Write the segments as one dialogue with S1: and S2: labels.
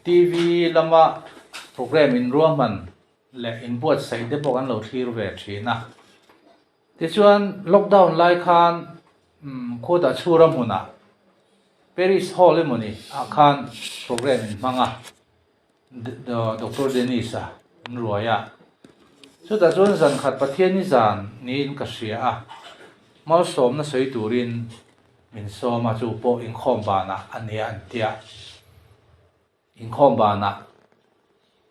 S1: TV lama programme inruahman leh inbuatsaih te pawh kan lo thlir ve thin a. Tichuan lockdown lai khan khutah chhura hmunah Paris Hall emawni ah khan programme in hmang a. Doctor Dennis-a an ruai a, chutah chuan zan khat Pathianni zan niin ka hria a, malsawmna sawi turin min sawm a, chu pawh inkhawm banah a nia an ti a, inkhawm banah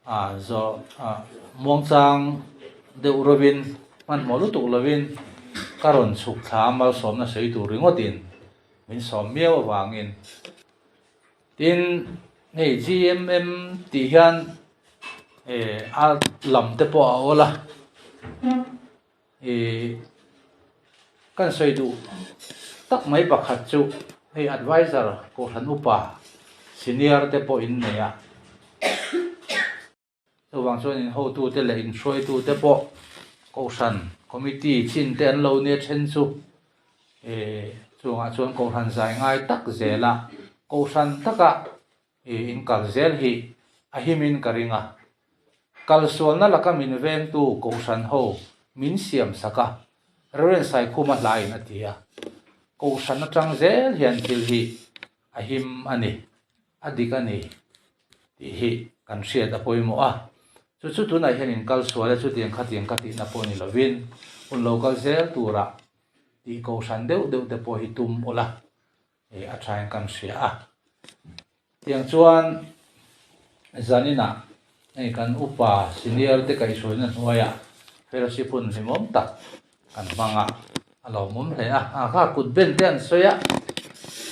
S1: ah zawh ah muangchang deuh rovin hmanhmawh lutuk lovin ka rawn chhuk thla a, malsawmna sawi tur ringawtin min sawm miau avangin. Tin, hei GMM tih hian eh a lam te pawh a awl a, ih kan sawi duh tak mai pakhat chu hei adviser kohhran upa senior te pawh in nei a. Chuvang chuan in hotute leh in hruaitute pawh Kohhran Committee chin te an lo nia then chu eh chungah chuan Kohhran zai ngai tak zela Kohhran taka ih in kal zel hi a himin ka ring a. Kalsualna laka min vengtu Kohhran ho min siam sak a, Reverend Saikhuma hlain a ti a. Kohhran atang zel hian thil hi a him a ni, a dik a ni tih hi kan hriat a pawimawh a. Chu chu tunah hian in kal sual e, chutiang khatiang ka tihna pawh ni lovin hun lo kal zel tura tih kohhran deuh deuh te pawh hi tum ula eh a thain kan hria a. Tiang chuan zaninah hei kan upa senior te kaihhruaina hnuaiah fellowship hun hlimawm tak kan hmang a, a lawmawm hle a, a kha kut ben te an sawi a,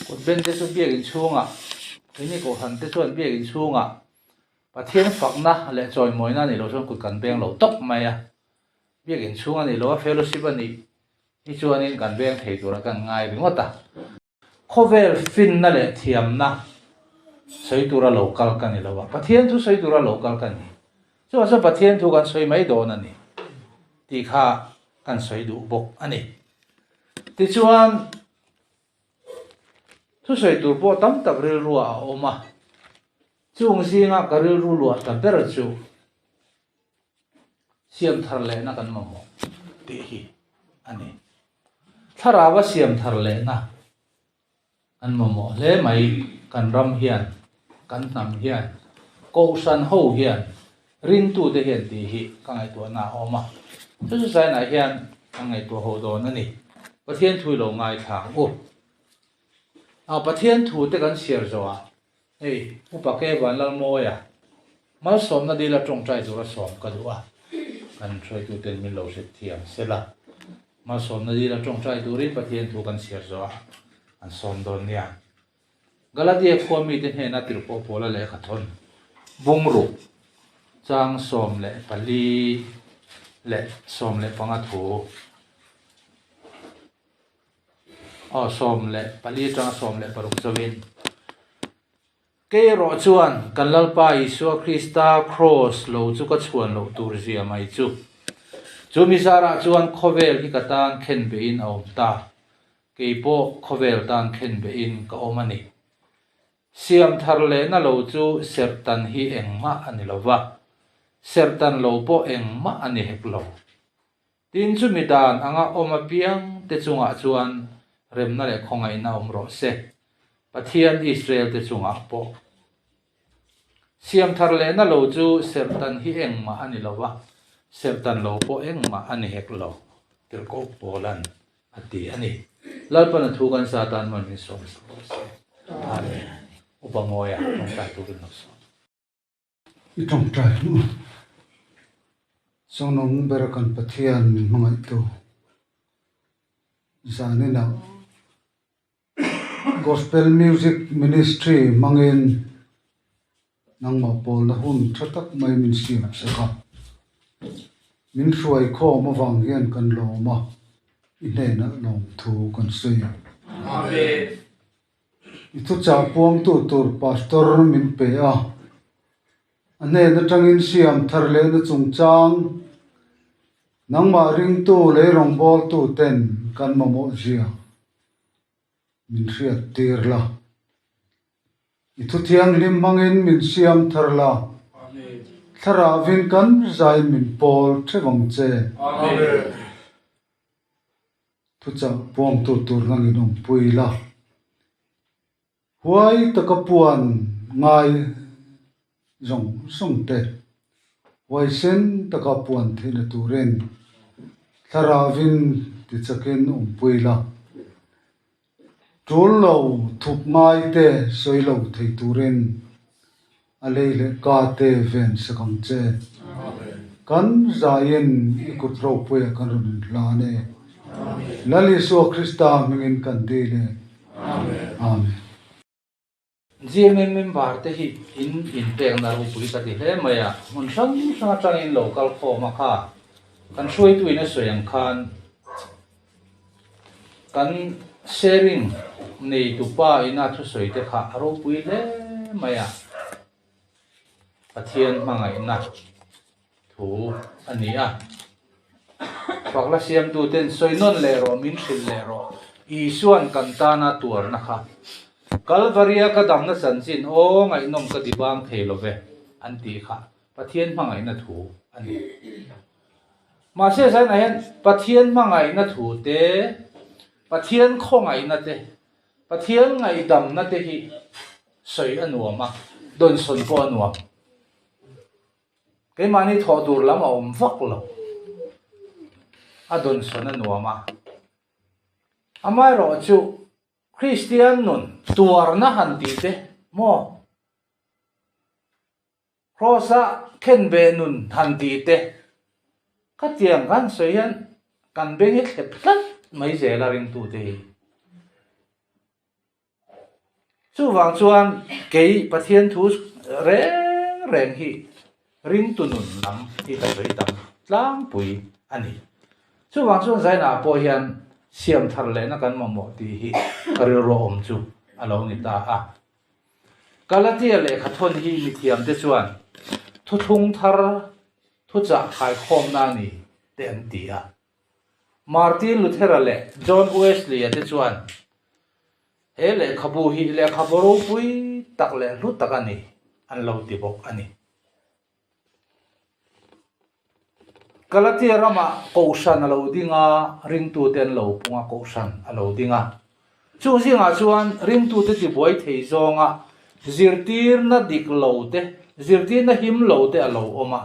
S1: kut ben te chu biakin chhungah keini kohhran te chuan biakin chhungah Pathian fakna leh chawimawina a nih loh chuan kut kan beng lo tawp mai a, biakin chhung a nih loh a fellowship a nih hi chuanin kan beng thei tura kan ngai ringawt a. Khawvel finna leh thiamna sawi tura lo kal ka ni lo a, Pathian thu sawi tura lo kal ka ni. Chuvang chuan Pathian thu kan sawi mai dawn a ni tih kha kan sawi duh bawk a ni. Tichuan, thusawi tur pawh tam tak rilruah a awm a, chung zinga ka rilru luah ta ber chu siam thar lehna kan mamawh tih hi a ni. Thlarau a siam thar lehna kan mamawh hle mai, kan ram hian, kan hnam hian, kohhran ho hian, rintute hian tih hi ka ngaihtuahna a awm a. Chu chu China hian kan ngaihtuah ho dawn a ni. Pathian thu i lo ngaithla ang u. A Pathian thu te kan chhiar zawhah hei Upa Ke Vanlalmawia Malsawmna dila tawngtai tura sawm ka duh a, kan hruaituten min lo hret thiam sela. Malsawmna dila tawngtai turin Pathian thu kan chhiar zawh a, an sawm dawn nia. Galatia khua mite hnena tirhpawh pawla lehkha thawn bungruk chang 14 leh 15 thu aw 14 atanga 16 zawin Kei erawh chuan kan Lalpa Isua Krista Kraws lo chu ka chhuan loh tur zia mai chu. Chu mi zarah chuan khawvel hi ka tan khen behin a awm ta. Kei pawh khawvel tan khen behin ka awm a ni. Siam thar lehna lo chu serhtan hi engmah a ni lo va, serhtan lo pawh engmah a ni hek lo. Tin, chumi dan anga awm apiang te chungah chuan remna leh khawngaihna awm rawh se, Pathian Israel te chungah pawh. Siam thar lehna lo chu serhtan hi engmah a ni lo va, serhtan lo pawh engmah a ni hek lo, Tirhkoh Paula'n a ti a ni. Lalpan a thu kan sa tan man min sawm sak rawh se. Amen. Upa Mawia tawngtai turin lo sawm.
S2: I tawngtai hnu Chawnawng ber kan Pathian min hmangaihtu zaninah Gospel Music Ministry hmangin nangmah pawlna hun tha tak mai min siam sak a, min hruai khawm avang hian kan lawm a, i hnenah lawmthu kan sawi a.
S3: Amen.
S2: I thuchah puangtu tur Pastor min pe a, a hnen atangin siam thar lehna chungchang nangmah ringtu lei rawngbawltu ten kan mamawh zia min hriat tir la. I thu thianghlim hmangin min siam thar la. Thlarauin kan zain min pawl theuh ang che. Thuchah puangtu tur nangin awmpui la. Huai taka puan ngai zawng zawng te, huaisen taka puan theihna turin Thlarauin tichakin awmpui la. Tul lo thup ngai te sawi lo thei turin a lei leh ka te ven sak ang che. Kan zaiin i kut ropuia kan rawn inhlan e. Lal Isua Krista hmingin kan dil e. Amen.
S1: GMM member te hi in inpekna ropui ka ti hle mai a, hmun hrang hrang atangin lo kal khawm a kha kan hruaituin a sawi ang khan kan sharing neitupa ina thusawi te kha a ropui hle mai a, Pathian hmangaihna thu a ni a. Fakla siamtuten sawi nawn leh rawh, min hrilh leh rawh, Isuan kan tana tuarna kha Kalvaria ka damna chanchin aw ngaihnawm ka ti bang thei lo ve an tih kha Pathian hmangaihna thu a ni. Mahse zainah hian Pathian hmangaihna thu te, Pathian khawngaihna te, Pathian ngaihdamna te hi sawi a nuam a, dawnsawn pawh a nuam. Keimahni thawh tur lam a awm vak lo. A dawnsawn a nuam a. Amaherawhchu Kristian nun tuarna han tih te maw? Kraws-a khenbeh nun han tih te khatiang kan sawi hian kan beng hi thlep tlat mai zel a ringtute hi. Chuvang chuan kei Pathian thu reng reng hi ringtu nun lam hi ka sawi tam tlangpui a ni. Chuvang chuan Zainah pawh hian siam thar lehna kan mamawh tih hi ka rilru awm chu a lo ni ta a. Galatia lehkha thawn hi mithiamte chuan thuthlung thar thuchah khaikhawmna a ni te an ti a. Martin Luthera leh John Wesley-a te chuan he lehkhabu hi lehkhabu ropui tak leh hlu tak a ni an lo ti bawk a ni. Galatia ramah Kohhran a lo ding a, ringtute an lo pung a, Kohhran a lo ding a. Chung zingah chuan ringtute tibuai thei zawnga zirtirna dik lo te, zirtirna him lo te a lo awm a.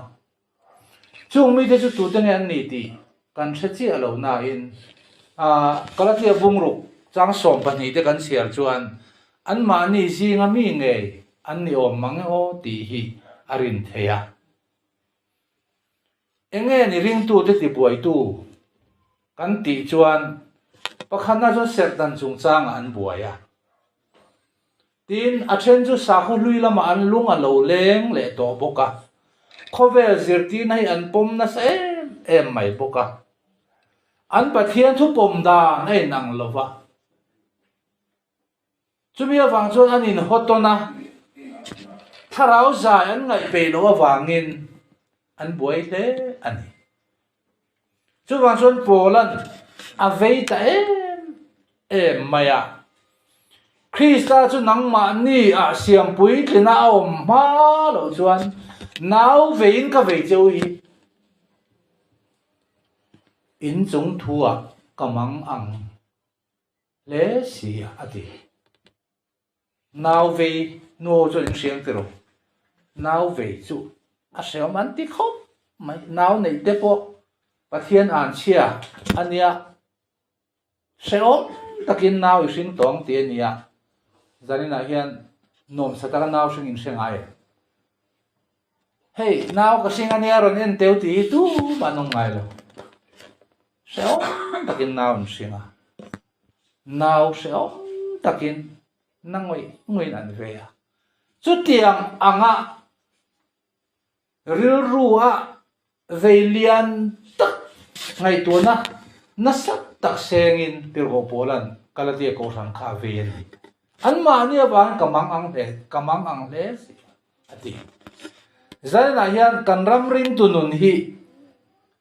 S1: Chung mite chu tute nge an ni tih kan hre chiah lo nain Galatia bungruk chang 12 te kan chhiar chuan anmahni zinga mi ngei an ni awm mang e aw tih hi a rin thei a. Enge ni ringtute tibuaitu kan tih chuan pakhatna chuan serhtan chungchangah an buai a. Tin, a then chu sakhaw hlui lamah an lung a lo leng leh tawh bawk a, khawvel zirtirna hi an pawm nasa em em mai bawk a. An Pathian thu pawm dan a inang lo va. Chumi avang chuan an inhaw tawn a, thlarau zai an ngaihpeih loh avangin an buai hle a ni. Chuvang chuan Paula'n a vei ta em em mai a, Krista chu nangmahni ah siam puitlina a awm hma loh chuan nau veiin ka vei che u hi in chung thu ah ka mang ang hle si a ti. Nau vei nuo chu in hriang tiraw? Nau vei chu a hreawm an ti khawp mai. Nau neih te pawh Pathian an chhia a nia. Hreawm takin nau i hring tawng ti a nia. Zaninah hian nuamsa taka nau hring in hre ngai em? Hei, nau ka hring a nia rawn en teu tih hi tumah an awm ngai lo. Hreawm takin nau an hring a. Nau hreawm takin na ngawih ngawih an ve a. Chutiang anga rilru a vei lian tak ngaihtuahna nasa tak sengin Tirhkoh Paula'n Galatia Kohhran kha a vei a ni. Anmahni avangin ka mang ang hle, ka mang ang hle si a ti. Zaninah hian kan ram ringtu nun hi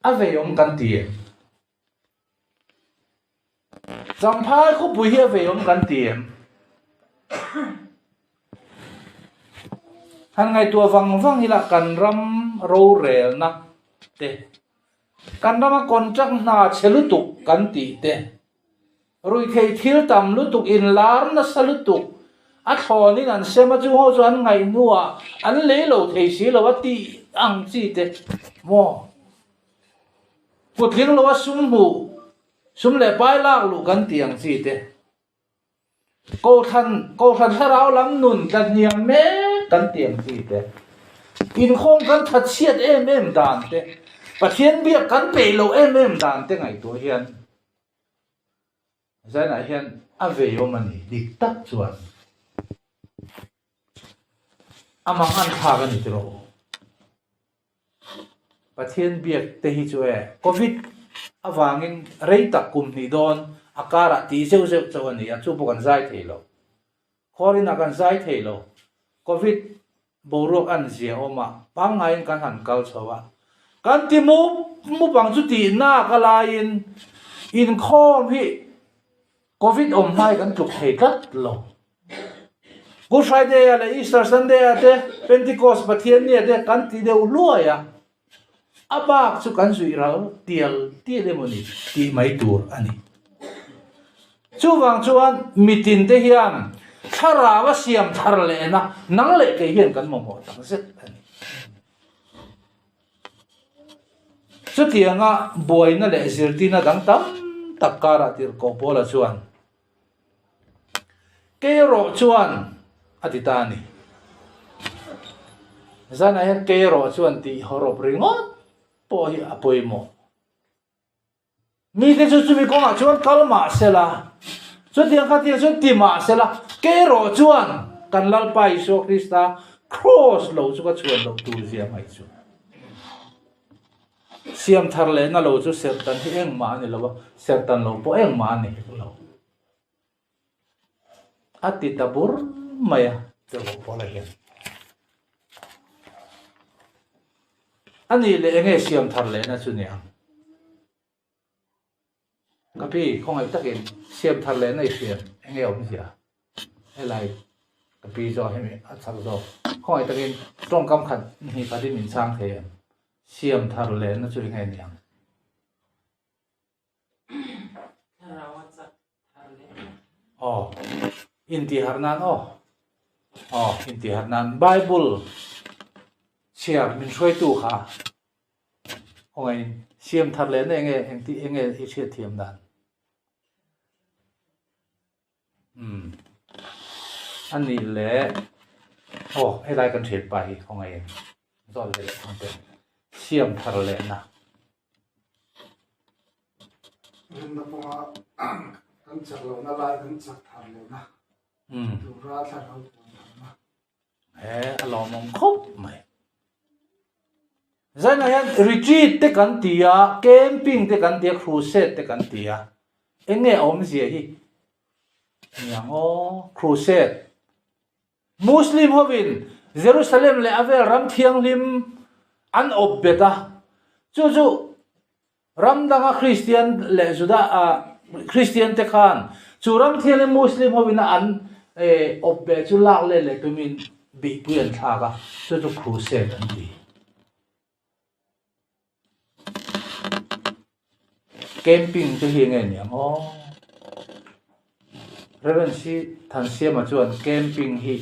S1: a veiawm kan ti em? Champhai khawpui hi a veiawm kan ti em? Han ngaihtuah vang vang ila kan ram rorelna te, kan rama contract hna chhe lutuk kan tih te, ruihtheih thil tam lutuk inlar nasa lutuk a thlawnin an sem a chung ho chu an ngaih hnuah an lei lo thei si lo a tih ang chi te maw? Kutling lo a sum hmuh, sum leh pai lak luh kan tih ang chi te. Kohhran, Kohhran thlarau lam nun tla hniam mek kan tih ang chi te. Inkhawm kan that chhiat em em dan te, Pathian biak kan peih loh em em dan te ngaihtuah hian Zainah hian a vei awm a ni, dik tak chuan a mangan thlak a ni tiraw u. Pathian biak te hi chu e Covid avangin rei tak kum hnih dawn a karah tih zeuh zeuh chauh a ni a, chu pawh kan zai thei lo. Khuarinah kan zai thei lo. Covid boruak an zia awm a, pangngaiin kan han kal chho a. Kan ti mup mup ang chu tih nak a laiin inkhawm hi Covid awm hmai kan tluk thei tlat lo. Good Friday ah leh Easter Sunday ah te Pentecost Pathian ni ah te kan ti deuh hluai a, a bak chu kan zuih ral tial tial emaw ni tih mai tur a ni. Chuvang chuan mitin te hian thlarau a siam thar lehna nang leh kei hian kan mamawh tak zet a ni. Chutianga buaina leh zirtirna dang tam tak karah tirhkoh Paula chuan, Kei erawh chuan a ti ta a ni. Zanah hian kei erawh chuan tih hawrawp ringawt pawh hi a pawimawh. Mite chu chumi kawngah chuan kal mah sela, chutiang kha tiang chuan ti mah sela, kei erawh chuan kan Lalpa Isua Krista kraws lo chu ka chhuan loh tur zia mai chu. Siam thar lehna lo chu serhtan hi engmah a ni lo a, serhtan lo pawh engmah a ni hek lo. A ti ta bur mai a, Tirhkoh Paula hian. A nih leh enge siam thar lehna chu ni ang? Ka pi, khawngaih takin siam thar lehna i hriat enge awmzia? Helai ka pi zawk hemi a chak zawk. Khawngaih takin tawngkam khat hnih khatin min chhang thei em? Siam thar lehna chu enge ni ang?
S3: Thlarau a chak thar lehna.
S1: Aw, intihharh nan aw. Aw, intihharh nan Bible chhiar min hruaitu kha Khawngaih siam thar lehna enge engti enge i hriat thiam dan? Umm a nih leh aw helai kan thian pa hi khawngaih zawt ve leh thung teh siam thar lehna.
S4: Rinna kawnga kan chak lohna lai kan chak thar lehna tura thlarau puan tharna.
S1: He a lawmawm khawp mai. Zainah hian retreat te kan ti a, camping te kan ti a, crusade te kan ti a. Eng nge a awmzia hi? Niang aw, crusade. Muslim hovin Jerusalem leh a vel ram thianghlim an awp bet a, chu chu Ram danga Kristian leh Juda Kristian te khan chu ram thianghlim Muslim hovina an awp beh chu lak let leh tumin bihpui an thlak a, chu chu Crusade an ti. Camping te hi enge ni ang aw? Reverend Si Thansiama chuan camping hi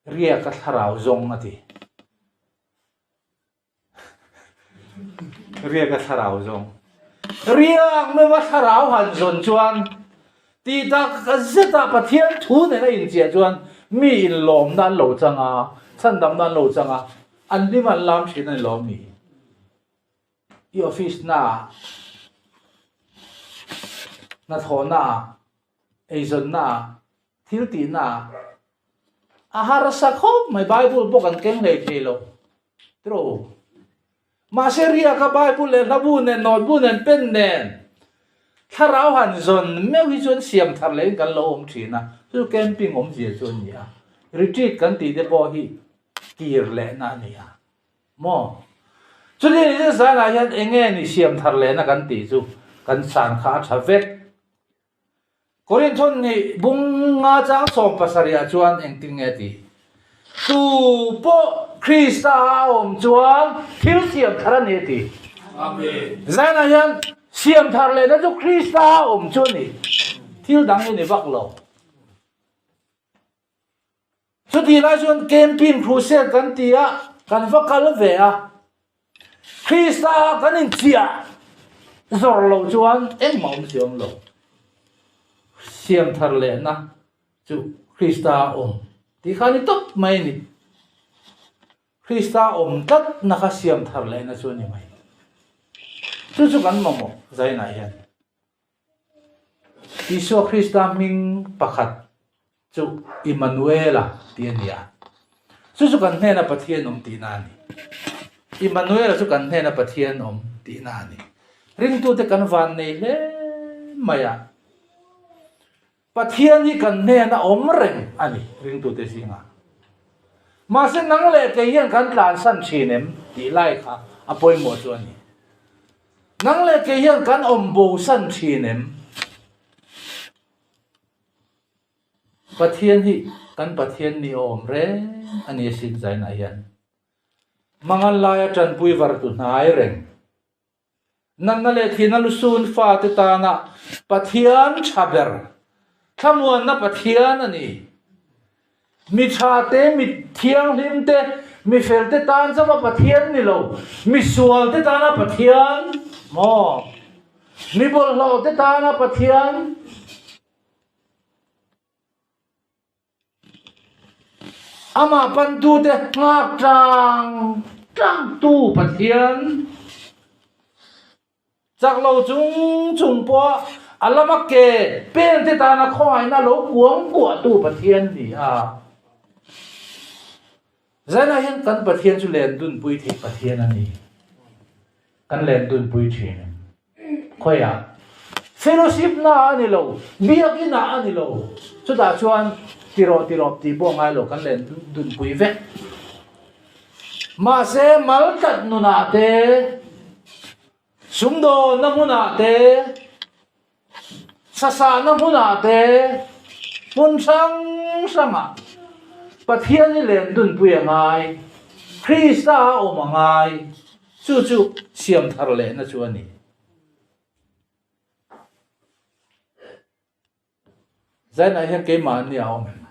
S1: riaka thlarau zawng a ti. Riak a thlarau zawng. Riak meuh a thlarau han zawn chuan tih tak zeta Pathian thu nen a inchiah chuan mi inlawmna an lo chang a, chhandamna an lo chang a, an hlim an lam thin a ni lawm ni? I office naah, hnathawhnaah, eizawnnaah, thil tihnaah a harsa khawp mai Bible pawh kan keng hlei thei lo tiraw u. Mahse riaka Bible leh hlabu nen nawtbu nen pen nen thlarau han zawn meuh hi chuan siam thar lehin kan lo awm thin a, chu camping awmzia chu a ni a, retreat kan tih te pawh hi kir lehna a ni a maw. Chuti ni chu zanah hian eng nge ni siam thar lehna kan tih chu kan san kha a tha vek. Korinthon nih bung nga chang 70 ah chuan engtin nge ti? Tu pawh Krista a awm chuan thil siam thar a ni a ti. Zainah hian siam thar lehna chu Krista a awm chu a ni. Thil dang hi ni vak lo. Chutih lai chuan camping crusade kan ti a, kan va kal ve a. Krista a kan inchiah zawr lo chuan engmah awm si awm lo. Siam thar lehna chu Krista a awm tih kha a ni tawp mai a ni. Krista awm tlatna kha siam thar lehna chu a ni mai. Chu chu kan mamawh zainah hian. Isua Krista hming pakhat chu Immanuela tih a ni a. Chu chu kan hnena Pathian awm tihna a ni. Immanuela chu kan hnena Pathian awm tihna a ni. Ringtute kan van nei hle mai a. Pathian hi kan hnena awm reng a ni ringtute zingah. Mahse nang leh kei hian kan tlansan thin em tih lai kha a pawimawh chu a ni. Nang leh kei hian kan awm bosan thin em? Pathian hi kan Pathian ni awm reng a ni asin zainah hian. Mangan laia tanpui vartu hnai reng. Natna leh thihna lusun fate tana Pathian tha ber, thlamuanna Pathian a ni. Mi tha te, mi thianghlim te, mi fel te tan chauha Pathian ni lo, mi sual te tana Pathian maw? Mi bawlhhlawh te tana Pathian. Amah pantute nghak tlang tlangtu Pathian chak lo chung chung pawh a lama ke pente tana khawngaihna lo kuang kuahtu Pathian ni a. Zainah hian kan Pathian chu len dunpui theih Pathian a ni. Kan len dunpui thin. Khawiah? Fellowship na a ni lo, biakinn ah a ni lo. Chutah chuan tirawh tirawh tih pawh ngai lo kan len dunpui vek. Mahse mal tlat nunah te, sumdawnna hmunah te, sasahna hmunah te, hmun hrang hrangah Pathian hi len dunpui a ngai, Krista a awm a ngai. Chu chu siam thar lehna chu a ni. Zainah hian keimahni a awm em?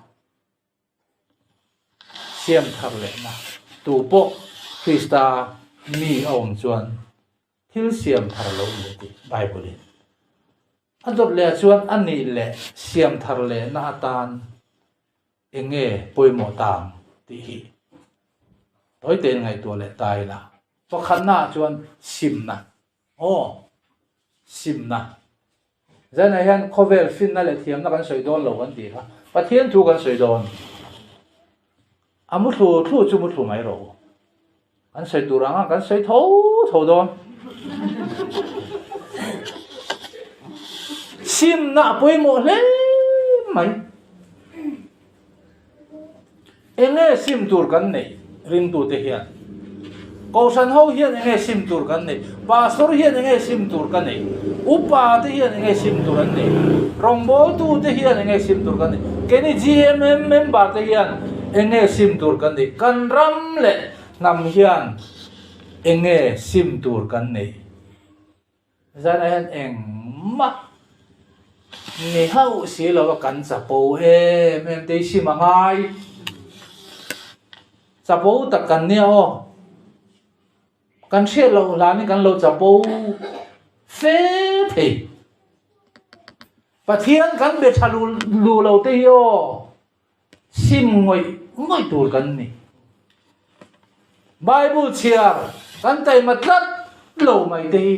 S1: Siam thar lehna tu pawh Krista mi a awm chuan thil siam thar lo ni a ti Bible-in. A dawt leh ah chuan a nih leh siam thar lehna atan Eng nge pawimawh tang tih hi tawi tein ngaihtuah leh ta ila. Pakhatna ah chuan simna. Aw, simna. Zainah hian khawvel finna leh thiamna kan sawi dawn lo kan tih kha Pathian thu kan sawi dawn. A muthlu thlu chu muthlu mai rawh u. Kan sawi tur ang a, kan sawi tho tho dawn. Simna a pawimawh hle mai. Enge sim tur kan neih ringtute hian? Kohhran ho hian enge sim tur kan neih? Pastor hian enge sim tur ka neih? Upa te hian enge sim tur an neih? Rawngbawltu te hian enge sim tur kan neih? Keini GMM member te hian enge sim tur kan neih? Kan ram leh hnam hian enge sim tur kan neih? Zanah hian engmah ni hauh si lo a kan chapo em em te hi sim a ngai. Chapo tak kan nia aw. Kan hriat loh hlanin kan lo chapo fe thei. Pathian kan be tha lu lo te hi aw sim ngawih ngawih tur kan ni. Bible chhiar kan taima tlat lo mai te hi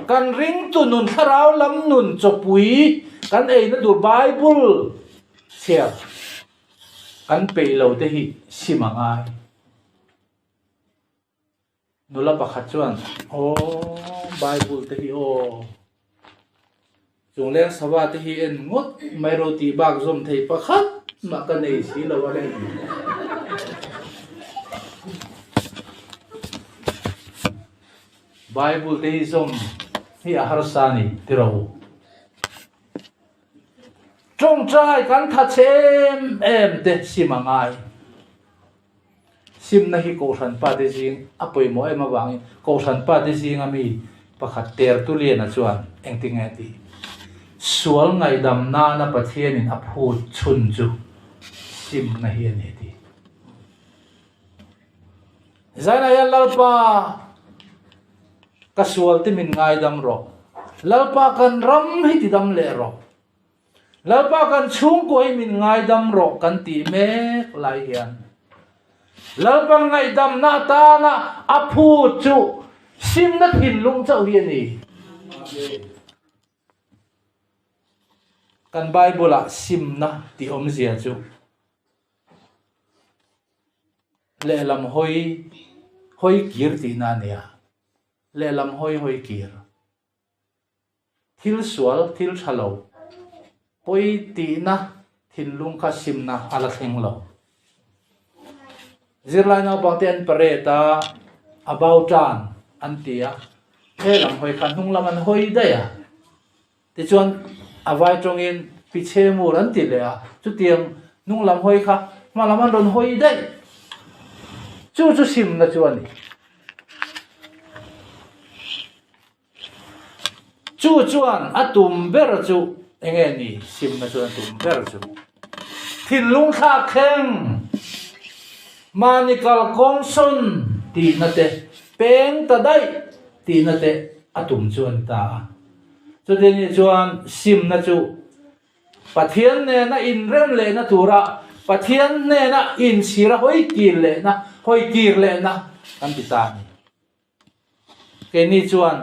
S1: kan ringtu nun thlarau lam nun chawpui kan eina tur Bible chhiar kan peih lo te hi sim a ngai. Nula pakhat chuan, Aw, Bible te hi aw, chung leng sava te hi en ngawt mai ro tih bak zawm thei pakhat mah ka nei si lo a reng. Bible te hi zawm hi a harsa a ni ti ro. Tawngtai kan tha chhem em te sim a ngai. Simna hi Kohhran pate zing a pawimawh em avangin Kohhran pate zinga mi pakhat Tertullian-a chuan engtin nge a tih? Sual ngaihdam nana Pathianin a phut chhun chu simna hi a ni a ti. Zainah hian Lalpa ka sual te min ngaidam rawh. Lalpa kan ram hi tidam leh rawh. Lalpa kan chhungkua hi min ngaidam rawh kan tih mek lai hian Lalpa ngaihdamna atana a phut chu simna thinlung chauh hi a ni. Kan Bible-ah simna tih awmzia chu lehlam hawi hawi kir tihna a ni a, lehlam hawi hawi kir. Thil sual, thil tha lo, pawi tihna thinlung kha simna a la thleng lo. Zirlai naupangte an parade a, a bau tan an ti a, he lam hawi kha hnung lam an hawi daih a, tichuan a vai tawngin pichhe mur an ti leh a, chutiang hnung lam hawi kha hma lam an rawn hawi daih. Chu chu simna chu a ni. Chu chuan a tum ber chu eng nge ni? Simna chuan a tum ber chu thinlung thlak thleng, mahni kalkawng sawn tihna te, peng ta daih tihna te a tum chu a ni ta a. Chuti nih chuan simna chu Pathian nena inrem lehna tura Pathian hnena inchhira hawi kir lehna, hawi kir lehna kan ti ta a ni. Keini chuan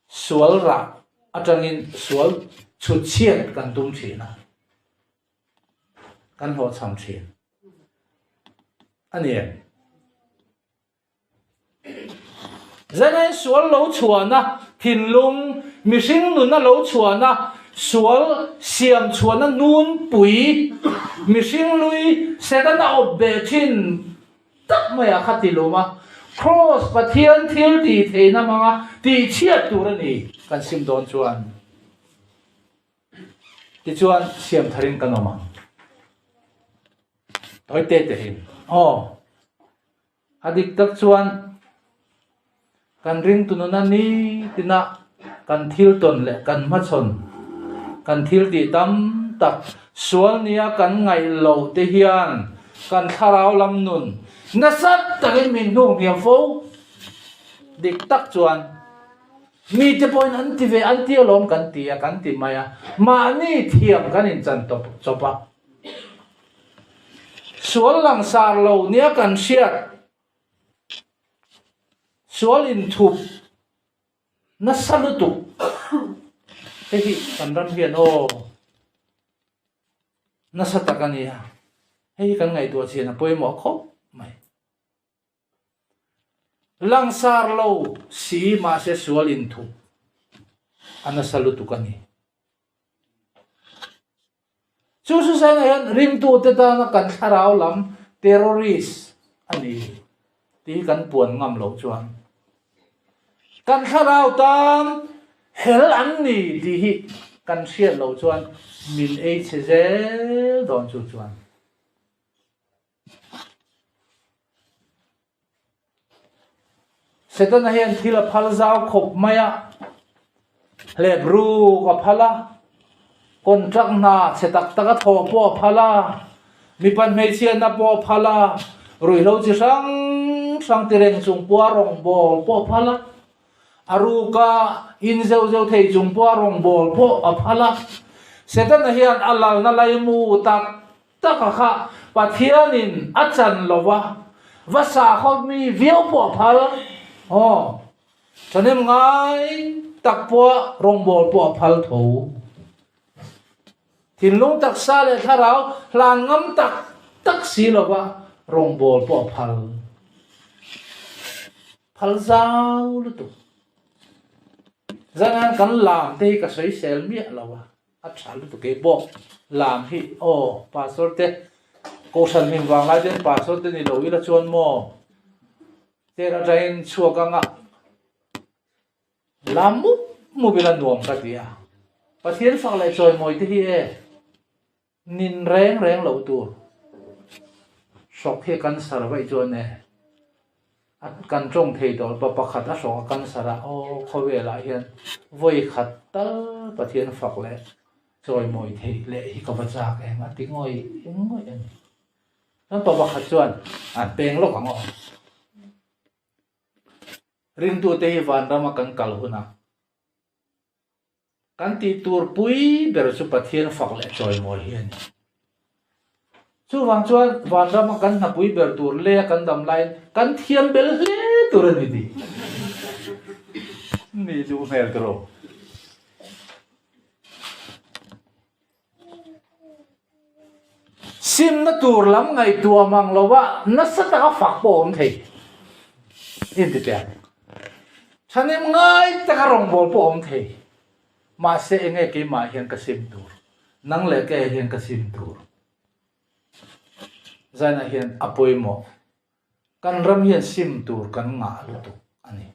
S1: sual rah atangin sual chhut chhiat kan tum thin a, kan hlawhchham thin a ni em? Zanain sual lo chhuahna thinlung, mihring nuna lo chhuahna, sual siam chhuahna nunpui, mihring lui Setana awp beh thin Tak mai a kha ti lawm a, Kraws Pathian thil tih theihna hmanga tih chhiat tur a ni kan sim dawn chuan tichuan siam tharin kan awm ang. Tawi te te in aw a dik tak chuan kan ringtu nuna ni tina kan thil tawn leh kan hmachhawn kan thil tih tam tak sual nia kan ngaih loh te hian kan thlarau lam nun nasa takin min hnuk hniam fo. Dik tak chuan mite pawhin an ti ve an ti alawm kan ti a kan ti mai a, mahni thiam kan inchan tawp chawp a. Sual langsar lo nia kan hriat Sual inthup nasa lutuk te hi kan ram hian aw nasa tak a nia, hei hi kan ngaihtuah chian a pawimawh khawp mai. Langsar lo si mahse sual inthup a nasa lutuk a ni. Chu Susanna hian ringtute tana kan thlarau lam terrorist a ni tih hi kan puan ngam loh chuan kan thlarau tan hel an ni tih hi kan hriat loh chuan min ei chhe zel dawn chu chuan. Setana hian thil a phal zau khawp mai a, hlep ruk a phal a, contract hna chhe tak tak a thawh pawh a phal a, mipa hmeichhiatna pawh a phal a, ruihhlo chi hrang hrang ti reng chung pawha rawngbâwl pawh a phal a, a ruka in zeuh zeuh thei chung pawha rawngbâwl pawh a phal a. Setana hian a lalna laimu tak Taka kha Pathianin a chan lo va, va sahkhawp mi viau pawh a phal. Aw, thahnem ngai tak pawha rawngbâwl pawh a phal tho. Thinlung taksa leh thlarau hlan ngam tak tak si lo va rawngbâwl pawh a phal. Phal zau lutuk. Zangan kan lam te hi ka sawisel miah lo a. A tha lutuk e bawk lam hi aw pastor te kohhran hlim vang lai ten pastor te ni lo ila chuan maw chair atangin chhuak anga lam mup mup ila nuam ka ti a Pathian fak leh chawimawi te hi e nin reng reng loh tur. Hrawk hi a cancer vaih chuan e a kan tawng thei tawh pa pakhat a hrawk a cancer a aw khawvelah hian vawi khat tal Pathian fak leh chawimawi theih leh hi ka va chak em a ti ngawih ngawih a ni. Chuan pa pakhat chuan an peng lawk ang aw. Ringtute hi vanrama kan kal hunah Kan tih tur pui ber chu Pathian fak leh chawimawi hi a ni. Chuvang chuan vanrama kan hna pui ber tur leh kan dam laiin kan thiam bel hle tur a ni tih ni duh hmel tiraw. Simna tur lam ngaihtuah mang lova nasa taka fak pawh a awm thei. Inti teh ang. Thahnem ngai taka rawngbâwl pawh a awm thei. Mahse enge keimah hian ka sim tur, nang leh kei hian ka sim tur. Zainah hian a pawimawh. Kan ram hian sim tur kan ngah lutuk a ni.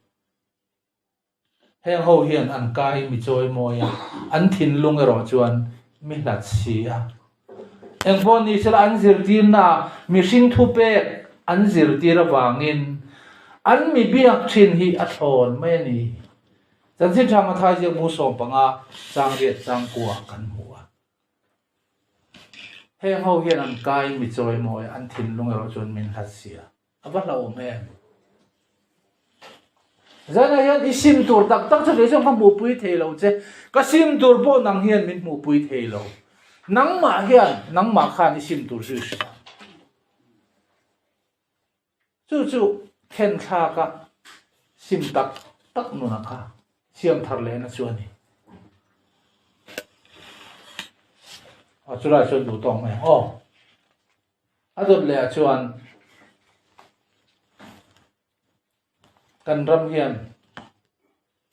S1: Heng ho hian an kai mi chawi mawi a, an thinlung erawh chuan mi hlat si a. Engpawh ni sela an zirtirna ah mihring thupek an zirtir avangin an mi biak thin hi a thlawn mai a ni. Chanchin tha Mathai ziak bu 15 chang riat chang kua kan hmu a. Heng ho hian an kai mi chawi mawi a, an thinlung erawh chuan min hlat si a. A va hlauhawm em? Zanah hian i sim tur tak tak chu kei chuan ka hmuhpui thei lo che. Ka sim tur pawh nang hian min hmuhpui thei lo. Nangmah hian, nangmah khan i sim tur chu i hria. Chu chu then thlaka sim tak tak nuna kha siam thar lehna chu a ni. A chulai chuan duh tawk mai ang aw. A dawt leh ah chuan kan ram hian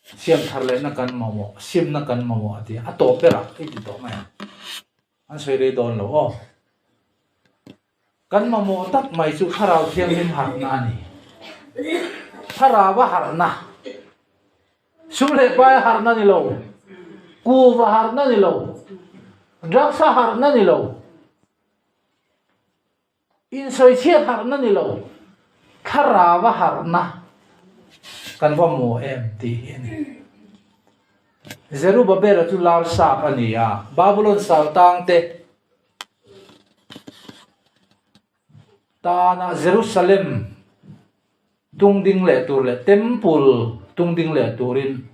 S1: siam thar lehna kan mamawh, simna kan mamawh a ti a, a tawp ber ah i ti tawh mai ang. An sawi rei dawn lo aw. Kan mamawh tak mai chu thlarau thianghlim harhna a ni. Thlarau a harhna. Sum leh pai a harhna ni lo, kuva harhna ni lo, drugs a harhna ni lo. Insawichhiat harhna ni lo, thlarau a harhna kan va maw em tih hi a ni. Zerubabela chu lar sap a ni a, Babulon saltang te tana Jerusalem tungding leh tur leh Temple tungding leh turin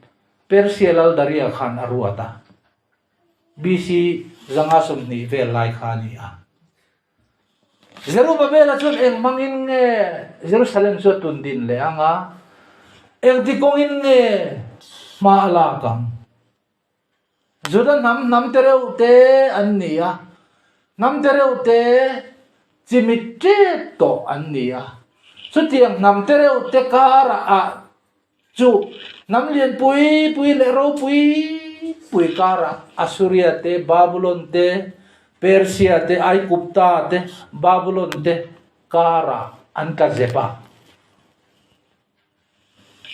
S1: Persia lal Daria khan a ruat a. BC 120 vel lai kha a ni a. Zerubabela chuan eng hmangin nge Jerusalem chu a tun din leh ang a, engti kawngin nge hma a lak ang? Juda hnam hnam te reuh te an ni a, hnam te reuh te chimit tep tawh an ni a. Chutiang hnam te reuh te karah ah Chu hnam lian pui pui leh ropui pui karah Assuria te, Babulon te, Persia te, Aigupta te, Babulon te karah an tla zep a.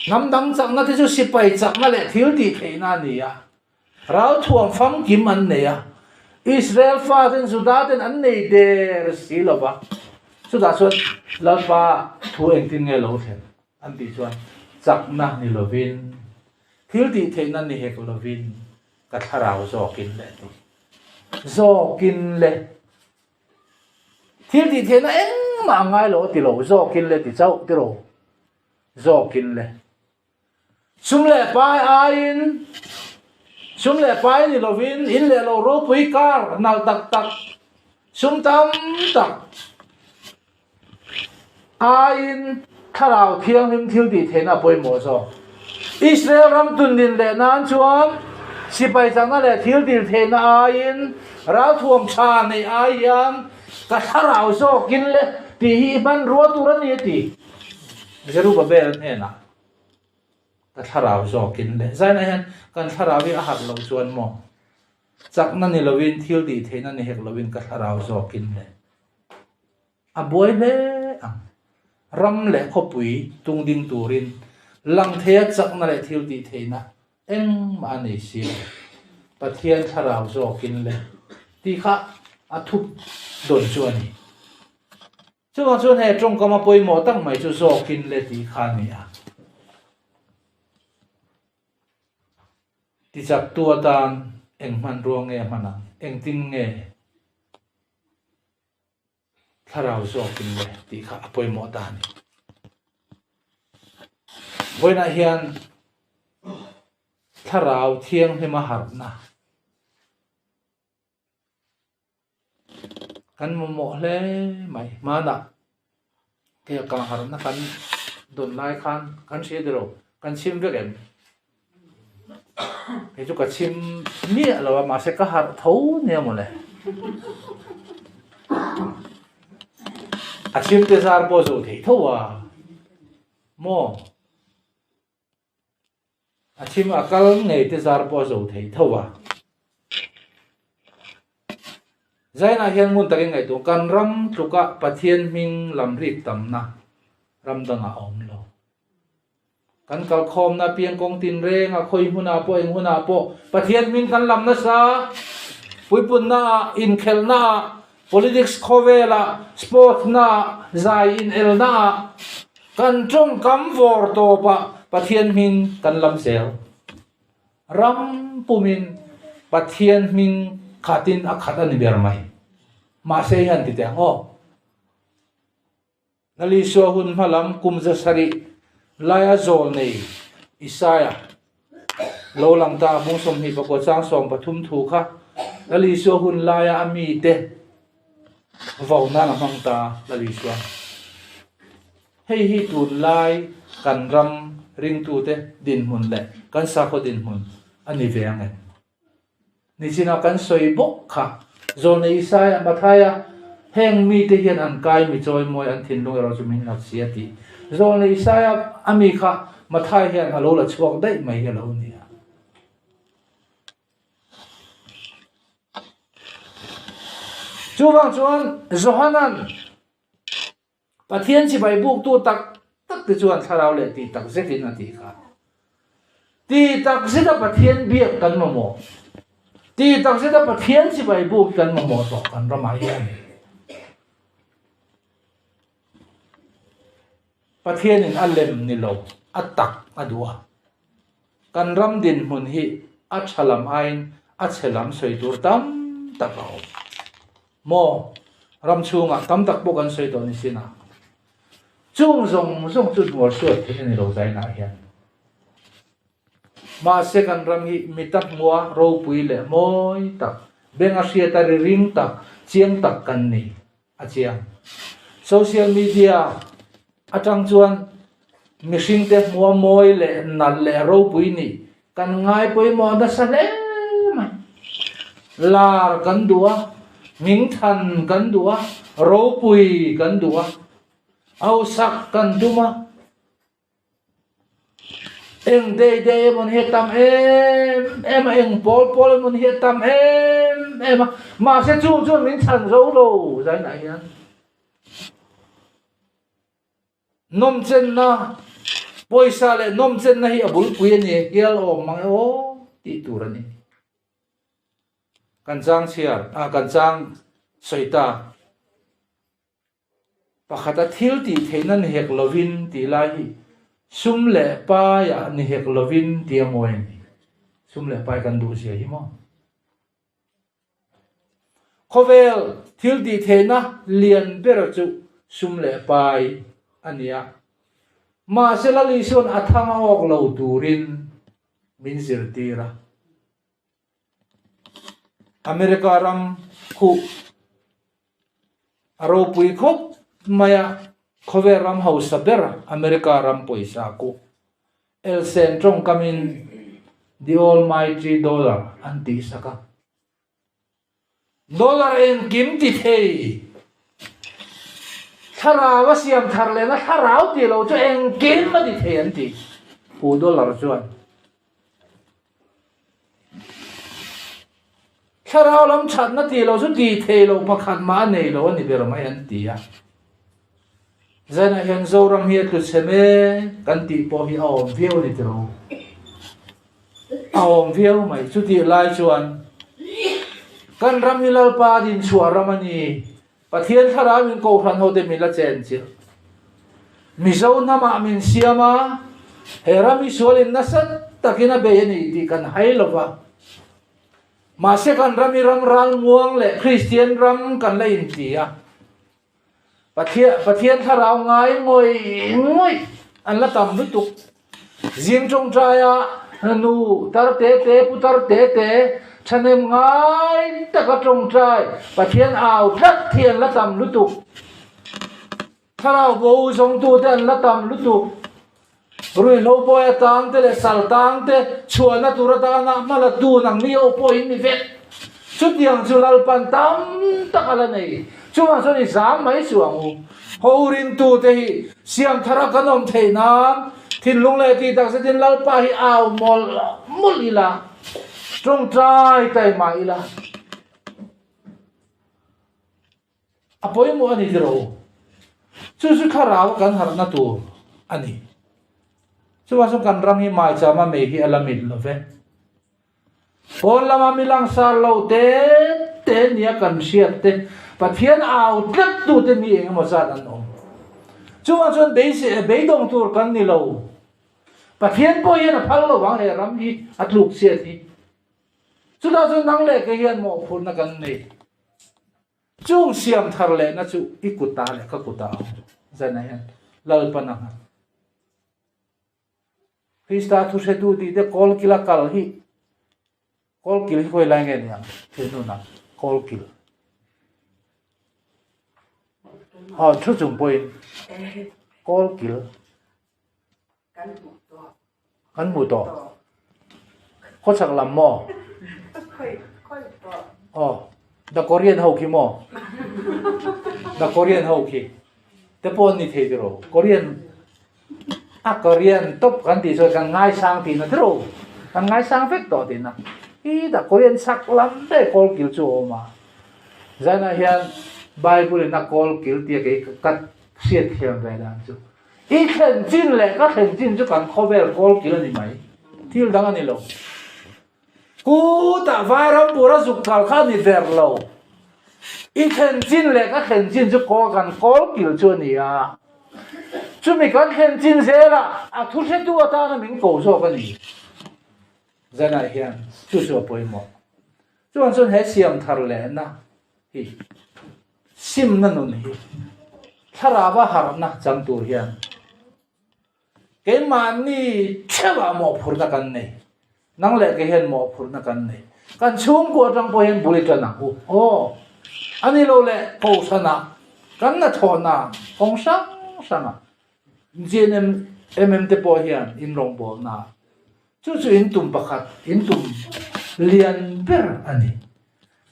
S1: Hnam dang chakna te chu sipai chakna leh thil tih theihna a ni a. Ralthuam famkim an nei a, Israel faten Juda ten an nei der si lo va. Chutah chuan Lalpa thu engtin nge lo thlen an tih chuan chakna ni lovin, thil tih theihna ni hek lovin ka thlarau zawkin le ti. Zawkin le. Thil tih theihna engmah a ngai lo a ti lo, zawkin le ti chauh tiraw. Zawkin le. Sum leh pai aiin, sum leh pai ni lovin in leh lo ropui kar nalh tak tak, sum tam tak aiin thlarau thianghlim thil tih theihna a pawimawh zawk. Israel ram tundin leh nan chuan sipai chakna leh thil dil theihna aiin ralthuam tha neih ai hian ka thlarau zawkin le tih hi i hmanrua tur a ni a ti. Zerubbabel hnenah ka thlarau zawkin leh zainah hian kan thlarau hi a harh loh chuan maw chakna ni lovin thil tih theihna ni hek lovin ka thlarau zawkin leh a buai hle ang. Ram leh khawpui tungding turin lang theia chakna leh thil tih theihna engmah a nei si lo. Pathian thlarau zawkin leh tih kha a thup dawn chu a ni. Chuvang chuan hei tawngkam a pawimawh tak mai chu zawkin le tih kha a ni a. Tichaktu atan eng hmanrua nge a hman ang? Engtin nge thlarau zawkin le tih kha a pawimawh ta a ni. Vawiinah hian thlarau thianghlima harhna Kan mamawh hle mai. Hmanah kel kang harhna kan dawn lai khan kan hria tilo kan chhim vek em? Kei chu ka chhim miah lo a mahse ka harh tho nia mawle. A chhim te zar pawh zo thei tho a maw? A thim a kal ngei te zar pawh a zo thei tho a. Zainah hian ngun takin ngaihtuah kan ram tluka Pathian hming lam rik tamna ram dangah a awm lo. Kan kalkhawmna piang kawng tin renga khawi hmunah pawh eng hunah pawh Pathian hming kan lam nasa. Puipunna ah, inkhelhna ah, politics khawvelah, sports na ah, zai inelna ah, Kan tawngkam vawr tawpah Pathian hming kan lam zel. Ram pumin Pathian hming khatin a khat a ni ber mai. Mahse hian ti teh ang aw. Lalisua hun hma lam kum zasarih laia zawl nei Isaia lo lang ta bung 29 chang 13 thu kha Lalisua hun laia a mite Vo nan a hmang ta Lalisua. Hei hi tunlai kan ram ringtute dinhmun leh kan sakhaw dinhmun a ni ve ang em? Nichina kan sawi bawk kha Zawlnei Isaia, Mathaia, heng mite hian an kai mi chawimawi an thinlung erawh chu min hlat si a ti. Zawlnei Isaia a mi kha Mathai hian a lo la chhuak daih mai hi a lo ni a. Chuvang chuan Johanan Pathian chibai buktu tak tak te chuan thlarau leh tih tak zetin a tih kha. Tih tak zeta Pathian biak kan mamawh. Tih tak zeta Pathian chibai buk kan mamawh tawh kan ramah hian. Pathianin a lem ni lo, a tak a duh a. Kan ram dinhmun hi a tha lam aiin a chhe lam sawi tur tam tak a awm. Maw? Ram chhungah tam tak pawh kan sawi tawh ni sin a. Chung zawng zawng chu hnual suat theih a ni lo zainah hian. Mahse kan ram hi mi ta hmua ropui leh mawi tak, beng a hriat a ri ring tak, chiang tak kan ni. A chiang. Social media atang chuan mihringte hmua mawi leh nalh leh ropui nih kan ngai pawimawh nasa hle mai. Lar kan duh a, hmingthan kan duh a, ropui kan duh a, hausak kan tum a. Eng dei dei emaw ni hi a tam em em a, eng pawl pawl emaw ni hi a tam em em a, mahse chung chuan min chhan zo lo zainah hian nawmchenna pawisa leh nawmchenna hi a bulpui a ni hial awm mang e aw tih tur a ni. Kan chang chhiar ah kan chang sawi ta. Pakhata thil tih theihna ni hek lovin tih lai hi sum leh paiah ni hek lovin tih a mawi a ni. Sum leh pai kan duh zia hi maw? Khawvel thil tih theihna lian ber chu sum leh pai a ni a. Mahse Lalisuan a thang a awk lo turin min zirtir a. America ram khuh A ropui khawp mai a, khawvel ram hausa ber America ram pawisa ku elsen tawngkamin The Almighty Dollar an tihsak a. Dollar engkim ti thei, thlarau a siam thar lehna thlarau tih loh chu engkim a ti thei an ti, Pu Dollar chuan. Thlarau lam thatna tih loh chu tih theih loh pakhat mah a nei lo a ni ber mai an ti a. Zanah hian Zoram hi a tlu chhe mek kan tih pawh hi a awm viau a ni tiro. A awm viau mai. Chutih lai chuan kan ram hi Lalpa dinchhuah ram a ni. Pathian thlarau in Kohhran hote min la chen chilh. Mizo hnamah min siam a, he ram hi sualin nasa takin a bei a ni tih kan hai lo va. Mahse kan ram hi ram ralmuang leh Kristian ram kan la inti a. Pathian Pathian thlarau ngai ngawih ngawih an la tam lutuk. Zing tawngtaia nu tar te te pu tar te te thahnem ngai taka tawngtai Pathian au tlat hi an la tam lutuk. Thlarau bo zawngtute an la tam lutuk. Ruihhlo pawi atang te leh sal tang te chhuahna tur atana hma la tu nang mi ho pawh in ni vek. Chutiang chu Lalpan tam tak a la nei. Chuvang chuan i zam mai chu ang u. Ho rintu te hi siam thar a kan awm theih nan thinlung leh tih tak zetin Lalpa hi au mawlh mawlh ila, tawngtai taima ila. A pawimawh a ni ti rawh u. Chu chu thlarau kan harhna tur a ni. Chuvang chuan kan ram hi maichama mei hi a la mit lo ve. Pawn lama mi langsar lo te te nia kan hriat te, Pathian au tlat tu te mi eng emaw zat an awm. Chuvang chuan beidawng tur kan ni lo. Pathian pawh hian a phal lo vang he ram hi a tluk chhiat hi. Chutah chuan nang leh kei hian mawhphurhna kan nei. Chung siam thar lehna chu i kutah leh ka kutah a awm. Zanah hian Lalpan a nghat. Krista thuhretu tih te kawlkila kal hi kawlkil hi khawi lai nge ni ang thil hnunah kawlkil. Aw thu chung pawhin kawlkil. Kan hmuh tawh. Khawchhak lam maw? Aw, the Korean ho khi maw? The Korean ho khi. Te pawh an ni thei tiraw? Korean a Korean top kan tih chuan kan ngaisang tihna tiraw? Kan ngaisang vek tawh tihna. Hi the Korean chhak lam ber kawl kil chu a awm a. Zainah hian Bible in a kawl kil tia kei ka hriatthiam ve dan chu. I thlen chin leh ka thlen chin chu kan khawvel kawl kil a ni mai. Thil dang a ni lo. Kutah Vairampur a zuk kal kha a ni ber lo. I thlen chin leh ka thlen chin chu kawl kan kawl kil chu a ni a. Chumi kan thlen chin zelah a thu hretu atana min ko zawk a ni. Zanah hian chu chu a pawimawh. Chuan chuan he siam thar lehna hi simna nun hi thlarau a harhna chang tur hian keimahni theuhah mawhphurhna kan nei. Nang leh kei hian mawhphurhna kan nei. Kan chhungkua atang pawh hian bul i tan ang u. Aw, a ni lo leh kohhranah kan hnathawhna kawng hrang hrangah GNMM te pawh hian inrawngbawlna Chu chu in tum pakhat, in tum lian ber a ni.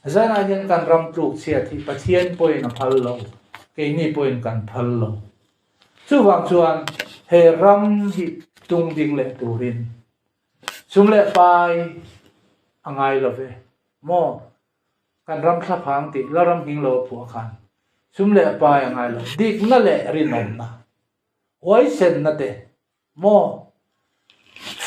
S1: Zanah hian kan ram tluk chhiat hi Pathian pawhin a phal lo, keini pawhin kan phal lo. Chuvang chuan he ram hi tung ding leh turin sum leh pai a ngai lo ve maw? Kan ram thlaphang tih la ram hming lo a phuah khan sum leh pai a ngai lo, dikna leh rinawmna, huaisenna te Maw?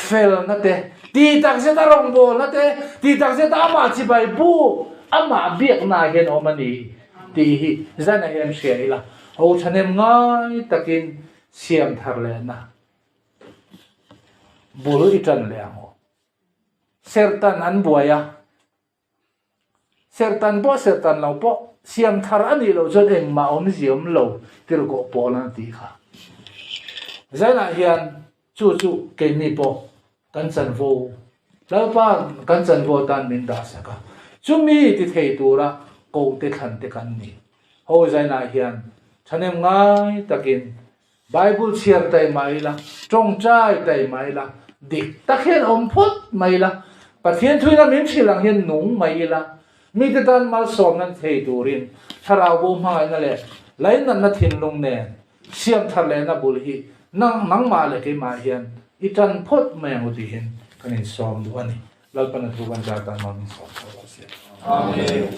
S1: Felna te, tih takzet a rawngbawlna te, tih takzet a amah chibai buk, amah biakna hian awm a ni tih hi zan ah hian hria ila, ho thahnem ngai takin siam thar lehna bul i tan leh ang aw. Serhtan an buai a. Serhtan pawh serhtan lo pawh siam thar a nih loh chuan engmah awmzia awm lo tirhkoh pawl an ti kha. Zainah hian chu chu keini pawh kan chanvo Lalpa kan chanvo atan min dah sak a, chumi ti thei tura kohte thlan te kan ni. Ho zainah hian thahnem ngai takin Bible chhiar tai mai ila, tawngtai tai mai ila, dik tak hian awm phawt mai ila, Pathian thuina min hrilh ang hian nung mai ila, mite tan malsawmna ni thei turin thlarau bo hmangaihna leh lainatna thinlung nen siam thar lehna bul hi nang nangmah leh keimah hian i tan phawt mai ang u tihin kan insawm duh a ni. Lalpana thu kan zar tan maw min sawm tho rawh se. Amen.